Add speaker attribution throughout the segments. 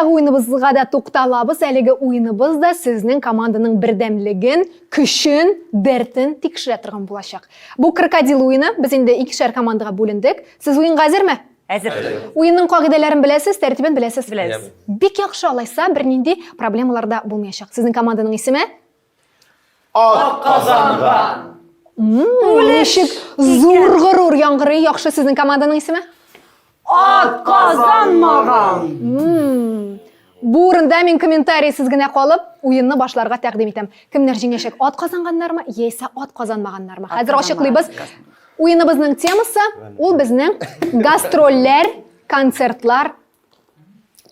Speaker 1: Чираттагы уеныбызга да тукталабыз. Әлеге уеныбыз да сезнең команданың бердәмлеген, көчен, дәртен тикшерә торган булачак. Бу крокодил уены. Без инде икешәр командага бүлендек. Сез уенга әзерме?
Speaker 2: Әзер.
Speaker 1: Уенның кагыйдәләрен беләсез, тәртибен беләсез.
Speaker 2: Беләбез.
Speaker 1: Бик яхшы, алайса бернинди проблемалар да булмаячак. Сезнең команданың исеме?
Speaker 3: Ак казанган.
Speaker 1: Ничек зур горур яңгырый. Яхшы, сезнең команданың исеме?
Speaker 2: Ат казанмаган.
Speaker 1: Бу урында мин комментарийсыз генә калып, уенны башларга тәкъдим итәм. Кемнәр җиңәчәк? Ат казанганнармы, яисә ат казанмаганнармы? Хәзер ачыклыйбыз. Уеныбызның темасы ул безнең гастрольләр, концертлар,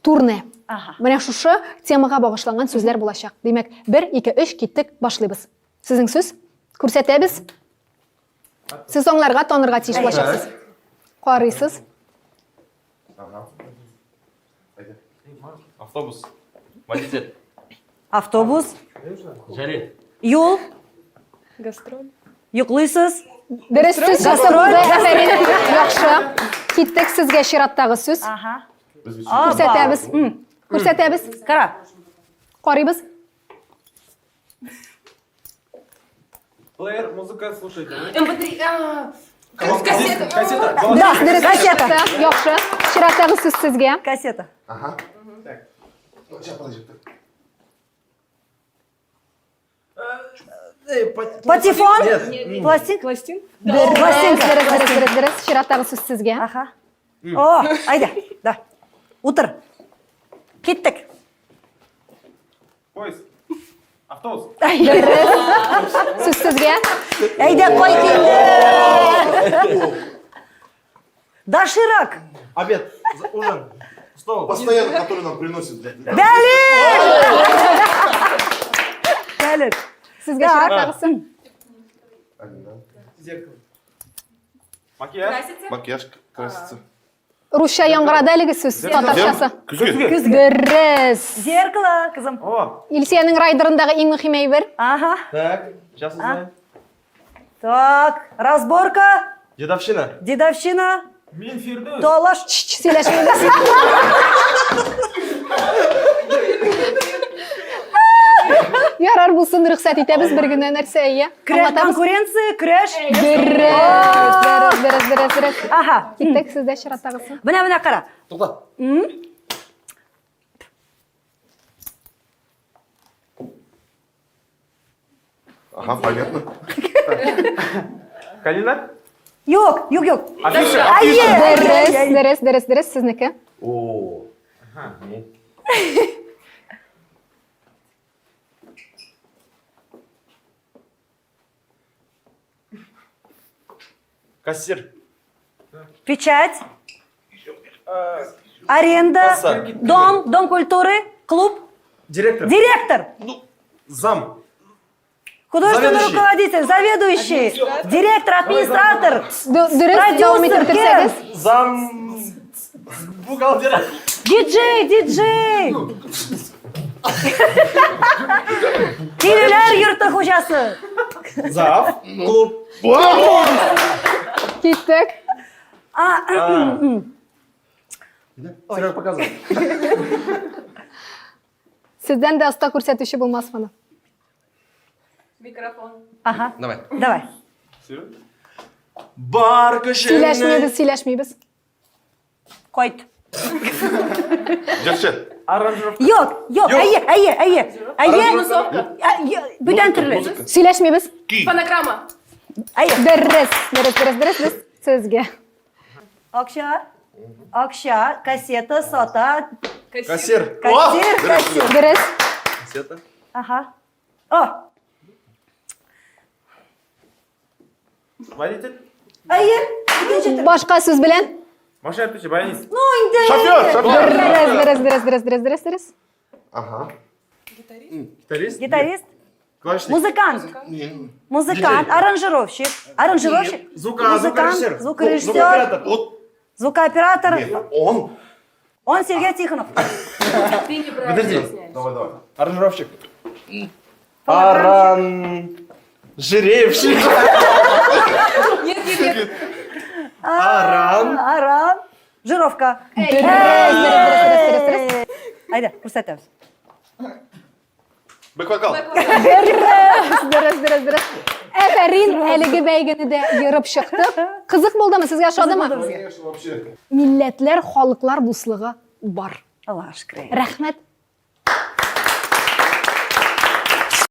Speaker 1: турне.
Speaker 2: Ага.
Speaker 1: Менә шушы темага багышланган сүзләр булачак. Димәк, 1, 2, 3 киттек, башлыйбыз. Сезнең сүз күрсәтәбез. Сез аңларга, танырга тиеш булачаксыз. Карыйсыз.
Speaker 3: Автобус. Водитель.
Speaker 2: Автобус.
Speaker 3: Җәлил.
Speaker 2: Юл.
Speaker 4: Гастроль.
Speaker 2: Йоклыйсыз.
Speaker 1: Дөрес сүз чыкты булды. Афәрин. Яхшы. Киттек сезгә чираттагы сүз.
Speaker 2: Ага.
Speaker 1: Күрсәтәбез. Күрсәтәбез.
Speaker 2: Кара.
Speaker 1: Карыйбыз.
Speaker 5: Плеер, музыка, слушайте.
Speaker 4: МП3. А,
Speaker 5: Кассета. Кассета.
Speaker 2: Да,
Speaker 1: Дөрес
Speaker 2: кассета.
Speaker 1: чыкты. Яхшы. Чираттагы сүз сезгә.
Speaker 2: Кассета.
Speaker 6: Ага. Ну, сейчас, подожди.
Speaker 2: Патефон.
Speaker 5: Нет.
Speaker 2: Пластик.
Speaker 4: Пластин.
Speaker 1: Дөрес,
Speaker 2: Пластинка.
Speaker 1: дөрес, дөрес, дөрес, дөрес. Чираттагы сүз сезгә.
Speaker 2: Ага. О, әйдә. Да. Утыр. Киттек.
Speaker 5: Поезд. Автобус.
Speaker 1: Дөрес. Сүз сезгә.
Speaker 2: Әйдә, кайт инде. Доширак.
Speaker 5: Обед. Ужин. Стол.
Speaker 6: Постоянно, который нам приносит.
Speaker 2: Бәлеш! Бәлеш.
Speaker 1: Сезгә
Speaker 2: Так.
Speaker 1: чираттагысы.
Speaker 5: Зеркало. Макияж.
Speaker 6: Макияж красится.
Speaker 1: Русча яңгырады әлеге сүз, татарчасы.
Speaker 6: Көзге.
Speaker 1: Дөрес.
Speaker 2: Зеркало, кызым.
Speaker 5: О.
Speaker 1: Илсиянең райдерындагы иң мөһим әйбер.
Speaker 2: Ага.
Speaker 5: Так. Сейчас узнаем.
Speaker 2: Так, разборка,
Speaker 5: Дедовщина.
Speaker 2: дедовщина,
Speaker 5: Мин Фирдүс.
Speaker 2: талаш.
Speaker 1: Чч, сөйләшмибез. Ярар булсын, рөхсәт итәбез бер генә нәрсә, әйе.
Speaker 2: Көрәш,
Speaker 1: Аңлатабыз.
Speaker 2: конкуренция, көрәш.
Speaker 1: Дөрес, дөрес, дөрес, дөрес, дөрес.
Speaker 2: Ага.
Speaker 1: Киттек, сездә чираттагысы.
Speaker 2: Менә, менә кара.
Speaker 5: Тукта.
Speaker 6: Ага, понятно.
Speaker 5: Калина?
Speaker 2: Юк, юк, юк.
Speaker 5: Афиша.
Speaker 2: Әйе, әйе,
Speaker 1: Дөрес,
Speaker 2: әйе.
Speaker 1: дөрес, дөрес, дөрес, сезнеке.
Speaker 5: О. Ага. не. Кассир.
Speaker 2: Печать. Аренда.
Speaker 5: Касса.
Speaker 2: Дом, дом культуры, клуб.
Speaker 5: Директор.
Speaker 2: Директор.
Speaker 5: Зам.
Speaker 2: Художественный
Speaker 5: Заведующий.
Speaker 2: руководитель, заведующий, директор, администратор,
Speaker 1: Дөрес, дәвам итеп
Speaker 2: продюсер,
Speaker 1: терсәгез.
Speaker 2: кем?
Speaker 5: Зам. Бухгалтера.
Speaker 2: Диджей, диджей. Тиреләр йорты хуҗасы.
Speaker 5: Зав. Клуб.
Speaker 1: Киттек.
Speaker 2: А,
Speaker 5: Серега, показывай.
Speaker 1: Сездән дә оста күрсәтүче булмас моны.
Speaker 4: Микрофон.
Speaker 2: Ага.
Speaker 3: Давай.
Speaker 2: Давай.
Speaker 5: Бар көчеңне.
Speaker 1: Сөйләшмибез, сөйләшмибез.
Speaker 2: Кайт.
Speaker 6: Җырчы.
Speaker 5: Аранжировка.
Speaker 2: Юк, юк, әйе, әйе, әйе. Әйе.
Speaker 4: Минусовка.
Speaker 2: Бүтән төрле.
Speaker 6: Музыка.
Speaker 1: Сөйләшмибез.
Speaker 6: Көй.
Speaker 4: Фонограмма.
Speaker 2: Әйе.
Speaker 1: Дөрес, дөрес, дөрес, дөрес, дөрес. Сезгә.
Speaker 2: Акча. Акча, кассета, сата.
Speaker 5: Кассир.
Speaker 2: Кассир, кассир.
Speaker 1: Дөрес.
Speaker 5: Кассета.
Speaker 2: Ага. О,
Speaker 5: Водитель.
Speaker 2: әйе. Икенче төрле.
Speaker 1: Башка сүз белән.
Speaker 5: Машина йөртүче, баянист.
Speaker 2: Ну, инде.
Speaker 6: Шофер, шофер.
Speaker 1: Дөрес, дөрес, дөрес, дөрес, дөрес, дөрес, дөрес.
Speaker 6: Ага.
Speaker 5: Гитарист.
Speaker 2: Гитарист.
Speaker 5: Клавишник.
Speaker 2: Музыкант. Музыкант, аранжировщик. Аранжировщик.
Speaker 5: Звука-
Speaker 2: Музыкант,
Speaker 5: звукорежиссер.
Speaker 2: звукорежиссер,
Speaker 5: Звукооператор.
Speaker 6: Вот.
Speaker 2: звукооператор.
Speaker 6: Нет, он.
Speaker 2: Он Сергей Тихонов.
Speaker 4: Ты неправильно
Speaker 5: Подожди.
Speaker 4: объясняешь.
Speaker 6: Давай, давай.
Speaker 5: Аранжировщик. Аран... Жиревщик.
Speaker 4: Нет, нет, нет.
Speaker 5: Аран.
Speaker 2: Аран. Жировка.
Speaker 1: Дөрес, дөрес, дөрес, дөрес, дөрес.
Speaker 2: Әйдә, күрсәтәбез.
Speaker 6: Бэк-вокал.
Speaker 1: Дөрес, дөрес, дөрес, дөрес. Әфәрин, әлеге бәйгене дә ерып чыктык. Кызык булдымы, сезгә ошадымы?
Speaker 6: Конечно, вообще.
Speaker 1: Милләтләр, халыклар дуслыгы бар.
Speaker 2: Аллаһ шөкер.
Speaker 1: Рәхмәт.